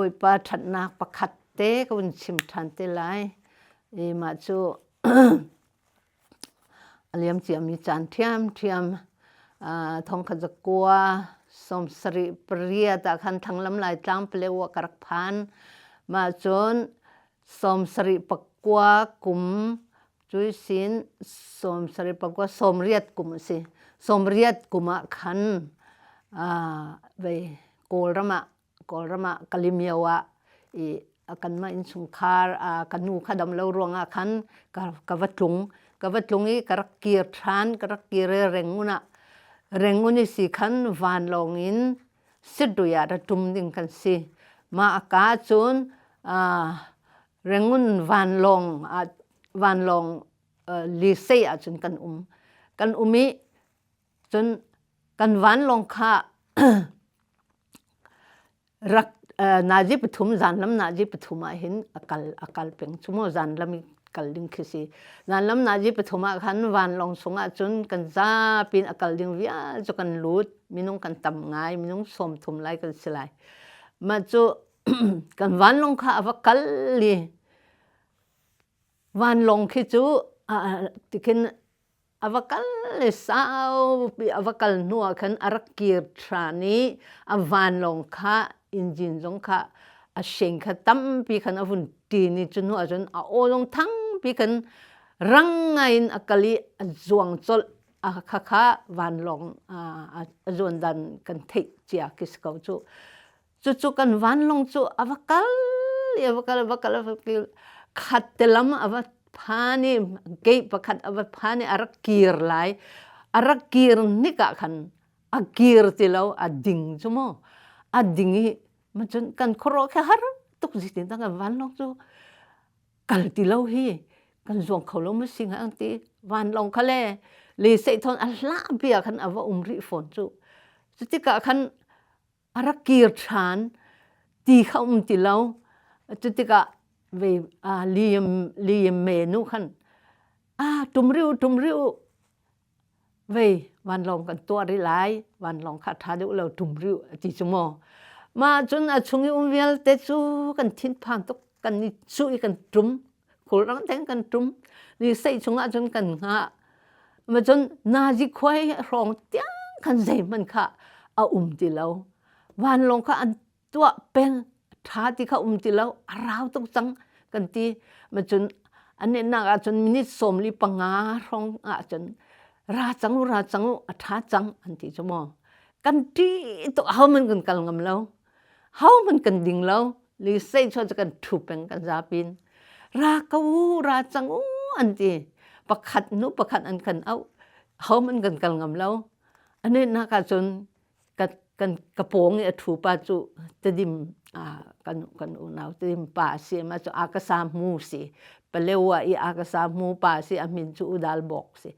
Bawipa ṭhatnak pakhat te ka vun chim ṭhan te lai. I mah cu a liam ciami caan ṭhiamṭhiam thongkhat zakua 78 ah khan Thanglam Laitlang Palewa ka rak phan. Mah cun 79 kum Cuisin 79 sawmriat kum a si. 80 kum ah khan vei Kawlram ah Kawlram ah Kalimyo ah i kanmah innchungkhar ka nu kha dam lo ruangah khan ka va tlung. Ka va tlung i ka rak kir ṭhan. Ka rak kir i Rangoon ah Rangoon i si khan vanlawng in Sittwe ah ra ṭum ding kan si. Mah ka cun Rangoon vanlawng ah vanlawng lisei ahcun kan um. Kan um i cun kan vanlawng kha rak nazi pathum zanlam nazi pathum ah hin a kal a kal peng cu maw zanlam i kal ding khi si zanlam nazi pathum ah khan vanlawng chung ah cun kan zapi in a kal ding vial cu kan lut minung kan tam ngai minung 30 lai kan si lai mah cu kan vanlawng kha a va kal i vanlawng khi cu tikhin a va kal i saupi a va kal hnu ah khan a rak kir ṭhan i a vanlawng kha engine zong kha a sheng kha tampi khan a vun ṭin i cu hnu ah cun a aw zong thangpi khan rang ngai in a kal i a zuang colh a khakha vanlawng a zuan dan kan theih cia khi si ko cu. Cucu kan vanlawng cu a va kal i a va kal a va kal a va kal khat te lam a va phan i gate pakhat a va phan i a rak kir lai. A rak kir hnik ah khan a kir ti lo a ding cu mu. A ding i macun kan khuaruah khi har tuk zeitin dah kan vanlawng cu kal ti lo hi kan zuang kho lo ma si hnga an ti. Vanlawng kha le le seih thawn a hlah pi ah khan a va um rih fawn cu. Cutikah khan a rak kir ṭhan ti kha um ti lo. Cu tikah ve liam liam me nu khan a ṭum rih u ṭum rih u vei vanlawng kan tuah rih lai vanlawng kha ṭha deuh lo ṭum rih u a ti cu maw. Mah cun a chung i um vialte cu kan thinphang tuk kan i cuh i kan ṭum khulrang tein kan ṭum ni sei chungah cun kan hngah ma cun nazi khuai hrawng tiang khan zeihmanh kha a um ti lo vanlawng kha an tuah peng ṭha ti kha um ti lo a rau tuk cang kan ti ma cun an nak ah cun minute 45 hrawng ah cun ra cang u ra cang u a ṭha cang an ti cu maw kan ṭih tuk ahohmanh kan kal ngam lo hohmanh kan ding lo li sei chuan cu kan ṭhu peng kan zapin ra ko u ra cang u an ti pakhat hnu pakhat an kan auh hohmanh kan kal ngam lo anih nak ah cun ka kan ka pawng i a ṭhu pa cu Tedim kan kan unau Tedim pa a si mah cu Akasa mu si Palewa i Akasa mu pa si a min cu Udal Bok si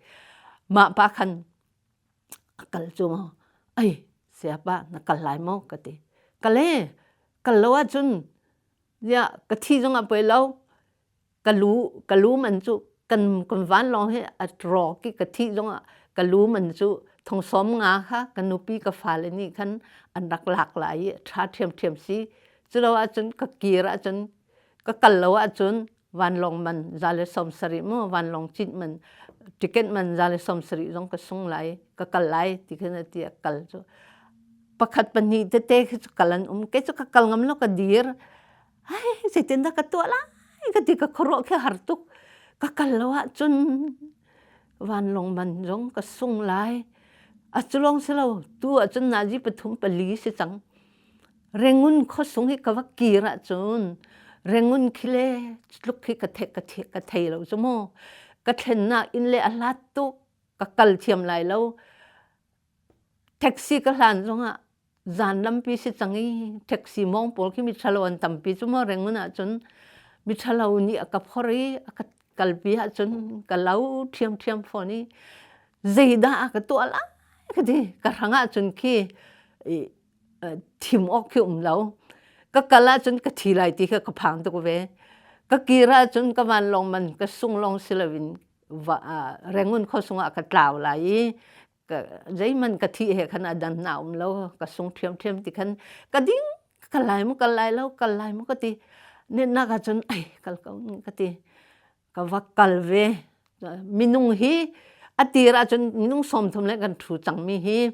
mah pa khan a kal cu maw ai sayapa na kal lai maw ka ti kal e kal lo ahcun ziah ka thi zong ah poi lo ka lu ka lu man cu kan kan vanlawng hi a rawk i ka thih zong ah ka lu man cu thong som nga kha ka nupi ka fale nih khan an rak lak lai i ṭha ṭhiamṭhiam si cu lo ahcun ka kir ahcun ka kal lo ahcun vanlawng man 170 mu vanlawng cit man ticket man 170 zong ka sung lai ka kal lai ti khin a ti a kal cu pakhat pahnih tete khi cu kal an um ke cu ka kal ngam lo ka dir ai zeitin dah ka tuah lai ka ti ka khuaruah khi har tuk ka kal lo ahcun vanlawng man zong ka sung lai a cu lawng si lo tu ahcun nazi pathum pali si cang Rangoon khuasung hi ka va kir ahcun Rangoon khi le tluk khi ka the ka the ka thei lo cu mu. Ka thlennak inn le a hlat tuk ka kal thiam lai lo. Taxi ka hlan zongah zan lampi si cang i taxi mawng pawl khi mi ṭhalo an tampi cu mu Rangoon ahcun mi ṭhalo nih a ka phor i a ka kalpi ahcun ka lau ṭhiamṭhiam fawn i zeidah a ka tuah lai ka ti ka hrang ahcun khi thim awk khi um lo ka kal ahcun ka thi lai ti kha ka phang tuk ve ka kir ahcun ka vanlawng man ka sung lawng si loin Rangoon khua sungah ka tlau lai i zeihmanh ka thih he khan a dan na um lo ka sung ṭhiamṭhiam ti khan ka ding. Ka kal lai maw kal lai lo kal lai maw ka ti. Nennak ah cun ai kal ko ning ka ti. Ka va kal ve. Minung hi a tir ahcun minung 30 le kan ṭhu cangmi hi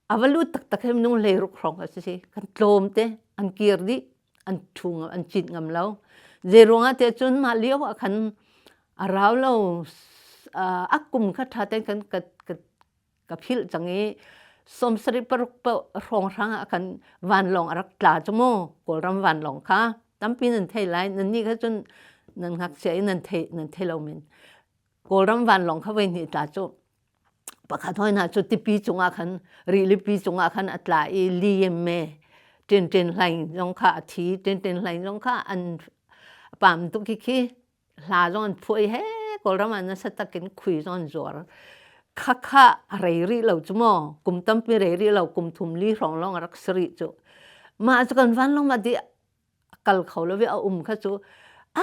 a va lut taktak hi minung 16 hrawng a si. Kan tlawm te an kir dih an ṭhu ngam an cit ngam lo. Zei ruangah tiah cun mah lio ah khan a rau lo a kum kha ṭha tein kan ka, ka, ka philh cang i 76 paoh hrawnghrang ah khan vanlawng a rak tla cu mu Kawlram vanlawng kha tampi nan thei lai nan nih kha cun nan ngakchia i nan thei nan thei lo men Kawlram vanlawng kha voi hnih tla cu pakhat hoi hna cu tipi cungah khan rilipi cungah khan a tla i li me ṭin ṭin hlaing zong kha a thi ṭin ṭin hlaing zong kha an pam tuk khi khi hla zong an phuah i he Kawlram ah nasa takin khui zong an zuar. Khakha a rei rih lo cu maw kum tampi rei rih lo kum thum li hrawng lawng a rak si rih cu. Mah cu kan vanlawng mah di a kal kho lo i a um kha cu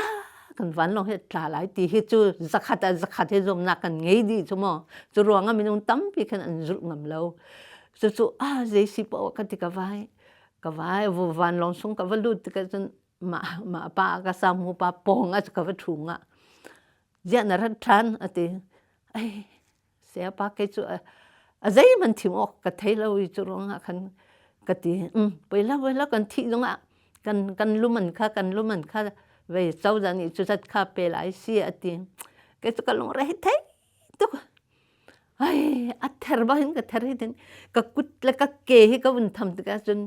ah kan vanlawng hi tla lai ti hi cu zakhat ah zakhat hi zuamnak kan ngei dih cu maw cu ruangah minung tampi khan an zulh ngam lo. Cucu ah zei si paoh ka ti ka vai ka vai vanlawng sung ka va lut tikah cun mah mah pa ka samu pa pawng ah ka va ṭhu nga ziah na rat ṭhan a ti ai saya pa kei cu a zeihmanh thim awk ka thei lo i cu ruangah khan ka ti um poi la poi la kan thih zongah kan kan luman kha kan luman kha vei cozah nih cu zat kha pe lai si a ti kei cu ka lungre thei tuk ai a ther bangin ka ther hi tin ka kut le ka ke hi ka vun tham tikah cun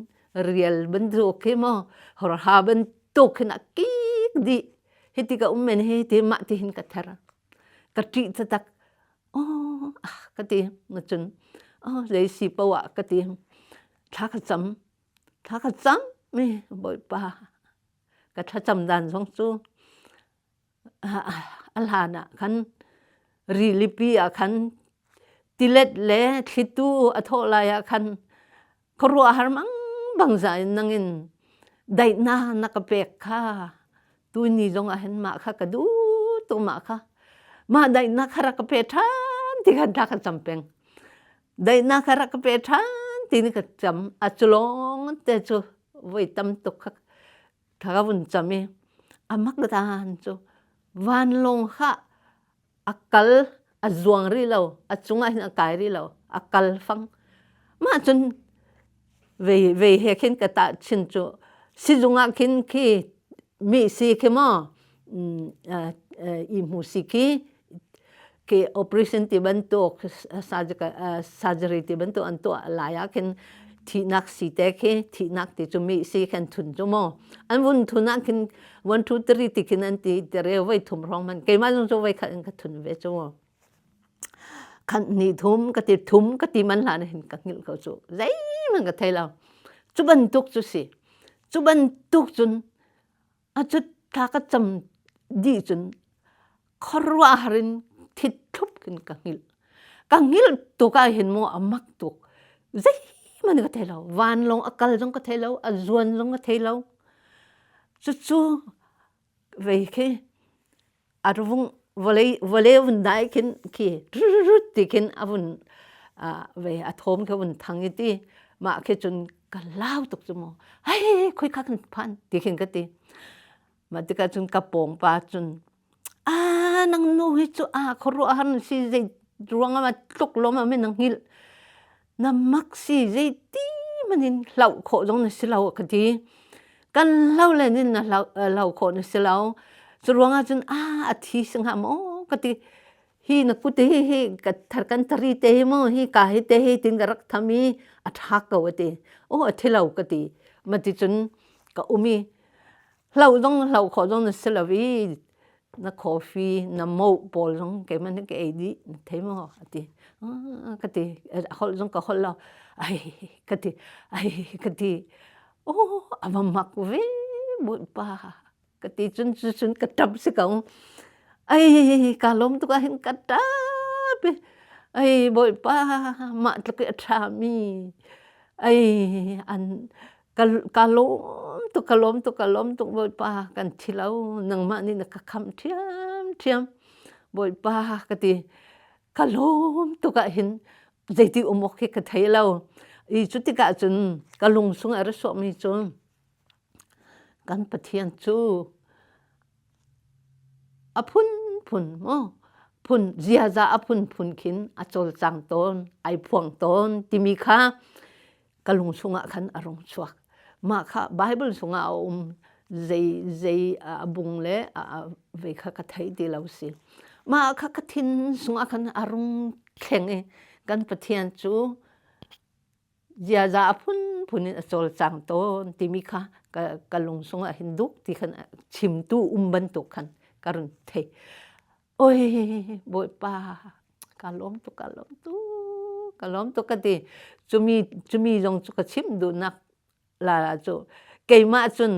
rial bantuk khi maw horha bantuk khin a kik dih hiti ka um men hi ti mah ti hin ka ther ka ṭih taktak oh ah ka ti na cun oh zei si poah ka ti thla ka cam thla ka cam mi bawipa ka thlacam dan zong cu A hlan ah khan rilipi ah khan tilet le thlitu a thawh lai ah khan khuaruahhar mang bang za in nangin daihnak na ka pek kha tuni zong ah hin mah kha ka duh tuk mah kha mah daihnak kha rak ka pe ṭhan ti khan thla ka cam peng daihnak kha rak ka pe ṭhan ti ni ka cam a cu lawng te cu voi tam tuk kha Thla ka vun cam i a mak dan cu vanlawng kha a kal a zuang rih lo a cungah hin a kai rih lo a kal fang mah cun vei vei he khin ka tah chin cu sizung ah khin khi mi si khi maw i hmu si khi ke operation ti bantuk surgery ti bantuk an tuah lai ah khin thihnak si te khi thihnak ti cu mi si khan thun cu maw an vun thun ah khin 1 2 3 ti khin an ti tere voi thum rong man keimah zong cu voi khat in ka thun ve cu maw khan ni thum ka ti thum ka ti man hlan hin ka hngilh ko cu zeihmanh ka thei lo cu bantuk cu si cu bantuk cun A cut thla ka cam dih cun khuaruahhar in thit thlup khin ka hngilh. Ka hngilh tuk ah hin maw a mak tuk. Zeihmanh ka thei lo. Vanlawng a kal zong ka thei lo, a zuan zong ka thei lo. Cucu vei khi a vung vawlei vawlei vun dai khin khi rut ti khin a vun ve a thawm khi vun thang i ti mah khi cun ka lau tuk cu mu hei khoi kha kan phan ti khin ka ti mah tikah cun ka pawng pa cun a nang nu hi cu a khuaruah har si zei ruang ah tluk lom ah nang hngilh na mak si zeiti manin hlauh khawh zong na si lo ka ti kan hlo le nin na hlau hlau khawh na si lo cu ruangah cun a a thi si hnga maw ka ti hi na kut hi hi ka thar kan tari te hi maw hi ka hi te hi tin ka rak tham i a tha ko a ti oh a thi lo ka ti ma ti cun ka um i hlo zong hlo khawh zong na si lo i na coffee na mo pawl zong keimah nih ka ei dih na thei maw a ti ka ti holh zong ka holh lo ai ka ti ai ka ti oh a va mak ve bawipa ka ti cun cun ka ṭap si ko ai ka lawm tuk ah hin ka ṭap i ai bawipa mah tluk i a ṭhami ai an Ka lawm tuk, ka lawm tuk, ka lawm tuk Bawipa kan thi lo nangmah nih na ka khamh ṭhiamṭhiam Bawipa ka ti ka lawm tuk ah hin zeiti um awk hi ka thei lo i cu tikah cun ka lung sung a ra suahmi cu. Kan Pathian cu a phunphun maw phun ziaza a phunphun khin a cawlcang tawn ai phuang tawn timi kha ka lung chungah khan a rung chuak. Mah kha Bible chungah a um zei zei a bung le a vei kha ka thei ti lo si. Mah kha ka thin chungah khan a rung thleng i kan Pathian cu ziaza a phunphun in a cawlcang tawn timi kha ka, ka lung chungah hin duk ti khan chimtu um bantuk khan ka run thei. Oi Bawipa ka lawm tuk ka lawm tuk ka lawm tuk ka ti. Cumi cumi zong cu ka chim duhnak la cu keimah cun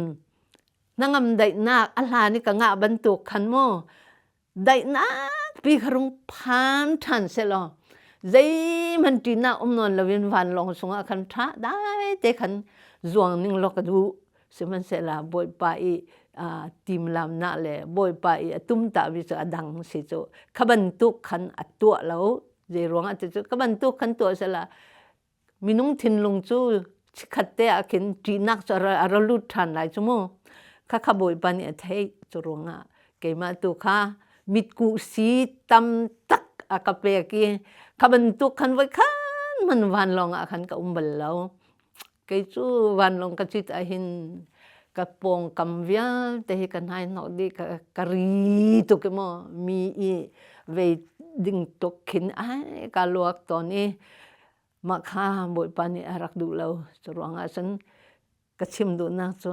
hnangam daihnak a hlan i ka ngah bantuk khan maw daihnak pi kha rung phan ṭhan sehlaw zeihmanh ṭihnak um nawn loin vanlawng chungah khan ṭha dai te khan zuang ning law ka duh. Sihmanhsehlaw Bawipa i timlamnak le Bawipa i a tumtahmi cu a dang si cu kha bantuk khan a tuah lo. Zei ruangah ti cu kha bantuk khan tuah sehla minung thinlung cu chikkhat te ah khin ṭihnak cu a ra lut ṭhan lai cu mu. Khakha Bawipa nih a theih. Cu ruangah keimah tu kha mitkuh si tam tak a ka pek i kha bantuk khan voikhat hmanh vanlawng ah khan ka um bal lo. Kei cu vanlawng ka cit ahhin ka pawngkam vialte hi ka hnaihnawh dih ka, ka ri tuk i maw mi i vei ding tuk khin ai ka luak tawn i mah kha Bawipa nih a rak duh lo. Cu ruangah cun ka chim duhnak cu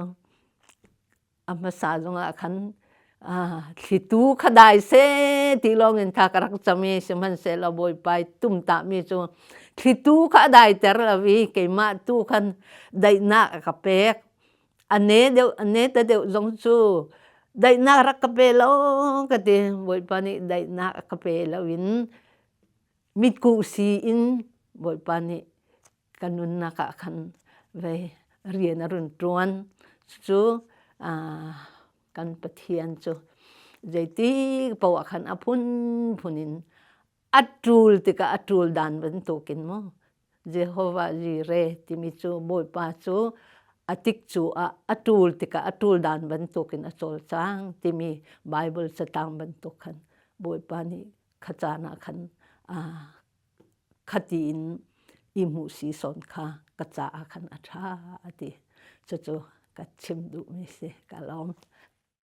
a hmasa zongah khan thlitu kha dai seh ti lawngin kha ka rak cam i sihmanhsehlaw Bawipa i tumtahmi cu thlitu kha a daiter lo i keimah tu khan daihnak a ka pek. A ne deuh a ne te deuh zong cu daihnak rak ka pe lo ka ti. Bawipa nih daihnak a ka pe lo in mitkuh si in Bawipa nih ka nunnak ah khan vei rian a run ṭuan. Cucu kan Pathian cu zeiti paoh ah khan a phunphun in a ṭul tikah a ṭul dan bantukin maw Jehovah Jireh timi cu Bawipa cu a tikcu ah a ṭul tikah a ṭul dan bantukin a cawlcang timi Bible catang bantuk khan Bawipa nih kha caan ah khan khati in i hmuh si sawn kha ka caah khan a ṭha a ti. Cucu ka chim duhmi si. Ka lawm.